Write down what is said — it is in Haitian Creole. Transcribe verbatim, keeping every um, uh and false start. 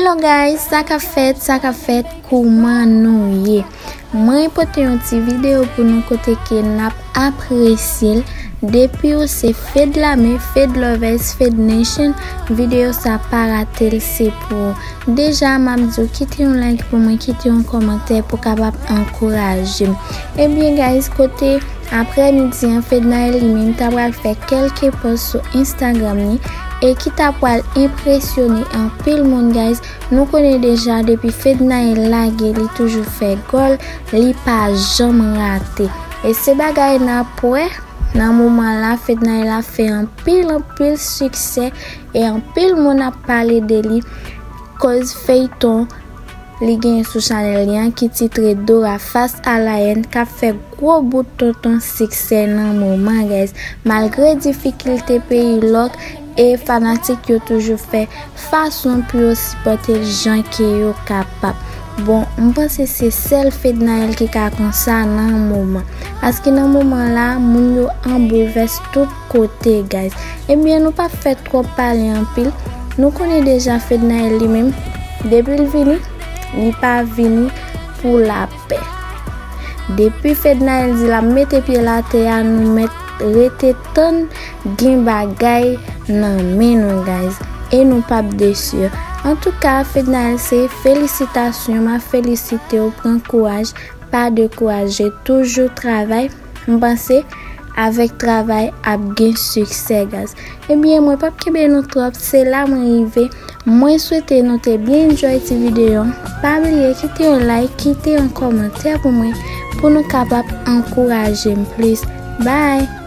Hello guys, sa k ap fèt, sa k ap fèt, kouman nou ye? Mwen pote yon ti videyo pou nou kote ke n ap apresye l. Depi w se Fed Lame, Fed Lovers, Fed Nation, videyo sa pa rate l, se pou ou. Deja, m ap di w kite yon like pou mwen, kite yon kòmantè pou kapab ankouraje m. Ebyen guys, kote aprè midi an, Fednaelle li menm ta pral fè kèlke pòs sou Instagram li e ki ta pral enpresyone anpil moun guys. Nou konnen deja depi Fednaelle lage li toujou fè gòl, li pa janm rate. E se bagay n ap wè nan moman la, Fednaelle ap fè anpil anpil siksè e anpil moun ap pale de li koz feyton li genyen sou chanèl li an ki titre Dora Face à la haine k ap fè gwo bout tonton siksè nan moman guys. Malgre difikilte peyi lòk e fanatik yo toujou fè fason pou yo sipòte l jan ke yo kapab. Bon, m panse se sèl Fednaelle ki ka konsa nan moman. Paske nan moman la, moun yo an boulvès tout kote guys. Ebyen, nou p ap fè twòp pale anpil. Nou konnen deja Fednaelle li menm, depi l vini, li pa vini pou lapè. Depi Fednaelle di l ap mete pye l atè a, nou mèt rete tann gen bagay nan men nou guys. E nou p ap desi. Antouka, Fednaelle, se felisitasyon, m ap felisite w, pran kouraj, pa dekouraje, toujou travay. M panse avèk travay ap gen siksè guys. Ebyen, mwen p ap kenbe nou twòp, se la mwen rive. Mwen swete nou te byen enjoy ti videyo an. Pa bliye kite yon like, kite yon kòmantè pou mwen, pou nou kapab ankouraje m plis. Bye!